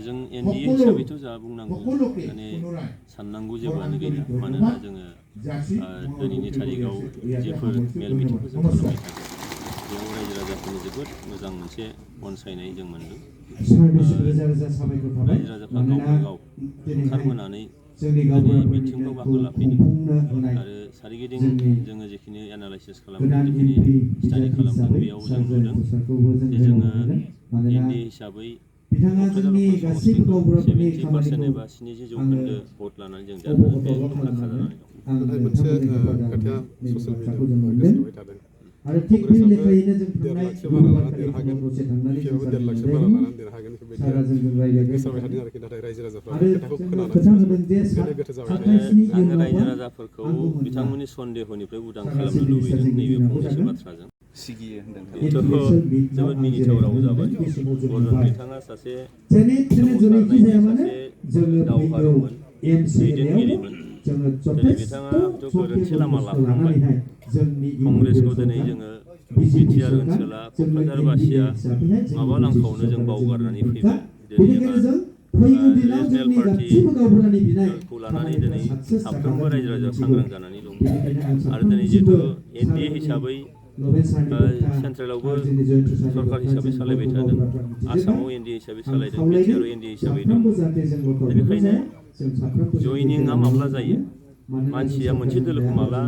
जों एनडिए हिसाबैथ' जा बुंनांगौ माने साननांगौ जेबोआनो गैला मानोना जोङो दिनैनि थारिखआव जेफोर मेल मिटिंखौ जों खालामबाय थादों बेयाव रायजो राजाफोरनि जोबोद मोजां मोनसे अनसायनाय जों मोनदों। रायजो राजाफ्रा गावनो गाव ओंखारबोनानै दिनै मिटिंफ्राव बाहागो लाफैदों आरो सारिगिदिं जोङो जिखिनि एनालाइसिस खालामदों जिखिनि स्टाडि खालामदों बेयाव जों नुदों जे जोङो एनडिए हिसाबै क'क्राझार लखन समष्टिखौ 70% एबा 70% भट लानानै जों दा बे रोखा जानानै दं। नाथाय मोनसे खोथाया ससियेल मिडियायाव गोसारबाय थादों। कंग्रेसआबो 1.5 लाखसो बारा लानानै देरहागोन, बिपिआबो 1.5 लाखसो बारा लानानै देरहागोन बेफोरबायदिया गोसारबाय थादों आरोखि। नाथाय रायजो राजाफ्रा बे खोथाखौ खोनानानै गोनो गोथो जाबाय थायो। आङो रायजो राजाफोरखौ बिथांमोननि सन्देहनिफ्राय उदां खालामनो लुबैदों नैबे फंनैसो बाथ्राजों। सिगियो होनदों बेथ' जोबोद मिनिथाव राव जाबाय। गरजन बिथाङा सासे सोमावसारनायनि सासे दावहारुमोन, दैदेनगिरिमोन। दिनै बिथाङा हयथ' गोरोन्थि लामा लाफ्लांबाय। कंग्रेसखौ दिनै जोङो बिटिआर ओनसोला क'क्राझारबासिया माबा लांखावनो जों बावगारनानै फैबाय। दिनै जोंहा रिजनेल पार्टिखौ लानानै दिनै साफ्रोमबो रायजो राजाया सांग्रां जानानै दं आरो दिनै जिहेतु एनडिए हिसाबै सेन्ट्रेलावबो सरकार हिसाबै सालायबाय थादों, आसामाव एनडिए हिसाबै सालायदों, बिटिआर एनडिए हिसाबै दं। बेनिखायनो जयनिंआ माब्ला जायो, मानसिया मोनसे दोलोखौ माब्ला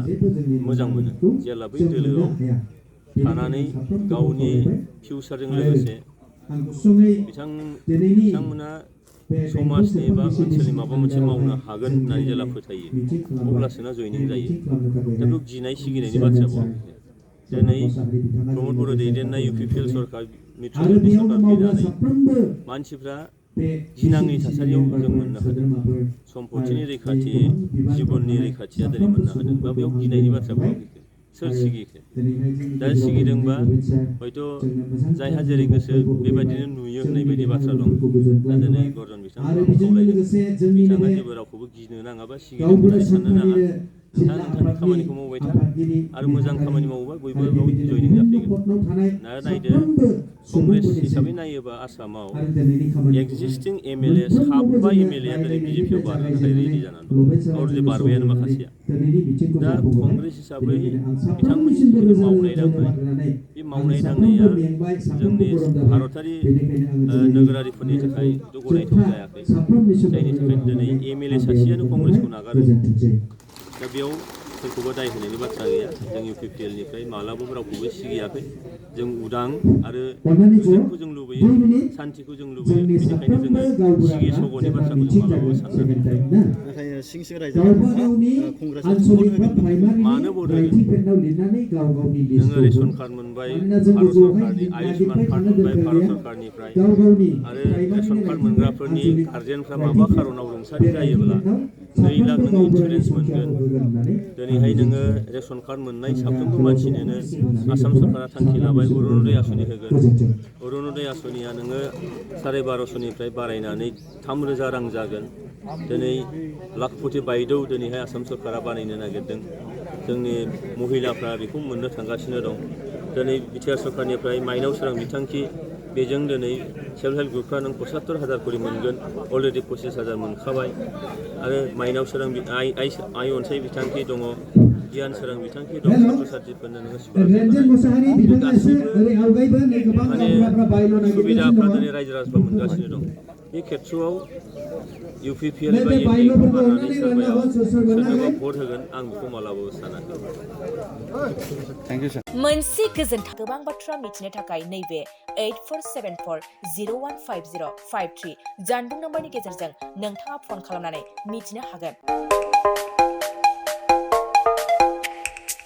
मोजां मोनो जेब्ला बै दोलोआव थानानै गावनि फिउचारजों लोगोसे बिथांमोना समाजनि एबा ओनसोलनि माबा मोनसे मावनो हागोन होननानै जेला फोथायो अब्लासोना जयनिं जायो। दा बेयाव गिनाय सिगिनायनि बाथ्रा बावाखै। दिनै प्रमद बर' दैदेननाय इउपिपिएल सरकार मित्रजोंनि सरकार फैनानै मानसिफ्रा गिनाङि थासारियाव जों मोननो हादों। सम्पतिनि रैखाथि, जिबननि रैखाथिया दिनै मोननो हादों बा बेयाव गिनायनि बाथ्रा बावाखै। सोर सिगिखो? दा सिगिदोंबा हयथ' जायहा जेरै गोसो बेबायदिनो नुयो होननाय बायदि बाथ्रा दं। दा दिनै गरजन बिथांखौ आं खावलायदों बिथाङा जेबो रावखौबो गिनो नाङा बा सिगिदों होननानै साननो नाङा। नोंथाङा नोंथांनि खामानिखौ मावबाय था आरो मोजां खामानि मावोबा बयबो बेयाव जयनिं जाफैगोन। नायदो कंग्रेस हिसाबै नायोबा आसामाव एक्जिस्टिं एमएलए 7 एमएलएआ दिनै बिजेपिआव बारनो थाखाय रेडि जानानै दं। अलरेडि बारबायानो माखासेया। दा कंग्रेस हिसाबै बिथांमोननि जिखिनि मावनाय दांनाय बे मावनाय दांनाया जोंनि भारतारि नोगोरारिफोरनि थाखाय गनायथाव जायाखै। जायनि थाखायनो दिनै एमएलए सासेयानो कंग्रेसखौ नागारो। दा बेयाव सोरखौबा दाय होनायनि बाथ्रा गैया। जों इउपिपिएलनिफ्राय मालाबाबो रावखौबो सिगियाखै। जों उदां आरो गोजोनखौ जों लुबैयो, सान्थिखौ जों लुबैयो। बेनिखायनो जोङो सिगि सग'नि बाथ्राखौ जों मालाबाबो सानाखै। नाथाय सिं सिं रायजोफोरा कंग्रेसआव भट होगोन। मानो भट होगोन? नोङो रेशन कार्ड मोनबाय भारत सरकारनि, आयुष्मान कार्ड मोनबाय भारत सरकारनिफ्राय आरो रेशन कार्ड मोनग्राफोरनि गार्जेनफ्रा माबा खार'नाव रुंसारि जायोब्ला 2 लाख नोङो इन्सुरेन्स मोनगोन। दिनैहाय नोङो रेशन कार्ड मोननाय साफ्रोमबो मानसिनोनो आसाम सरकारा थांखि लाबाय अरुनदय आसनि होगोन। अरुनदय आसनिया नोङो 1250निफ्राय बारायनानै 3000 रां जागोन। दिनै लाखपति बायदौ दिनैहाय आसाम सरकारा बानायनो नागिरदों। जोंनि महिलाफ्रा बेखौ मोननो थांगासिनो दं। दिनै बिटिआर सरकारनिफ्राय माइनाव सोरां बिथांखि बेजों दिनै सेल्फ हेल्प ग्रुपफ्रा नों 75,000 खरि मोनगोन। अलरेडि 25,000 मोनखाबाय आरो माइनाव सोरां आइ अनसाय बिथांखि दङ, गियान सोरां बिथांखि दं। सात्र साथ्रिफोरनो नोङो स्कलारशिप गासिबो माने सुबिदाफ्रा दिनै रायजो राजाफ्रा मोनगासिनो दं। बे खेथ्रआव इउपिपिएल एबा एनडिएखौ गारनानै सोरनोबा भट होगोन आं बेखौ मालाबाबो सानाखै। थेंक इउ सार। मोनसे गोजोनथाव गोबां बाथ्रा मिथिनो थाखाय नैबे 8474015053 जानबुं नम्बरनि गेजेरजों नोंथाङा फन खालामनानै मिथिनो हागोन।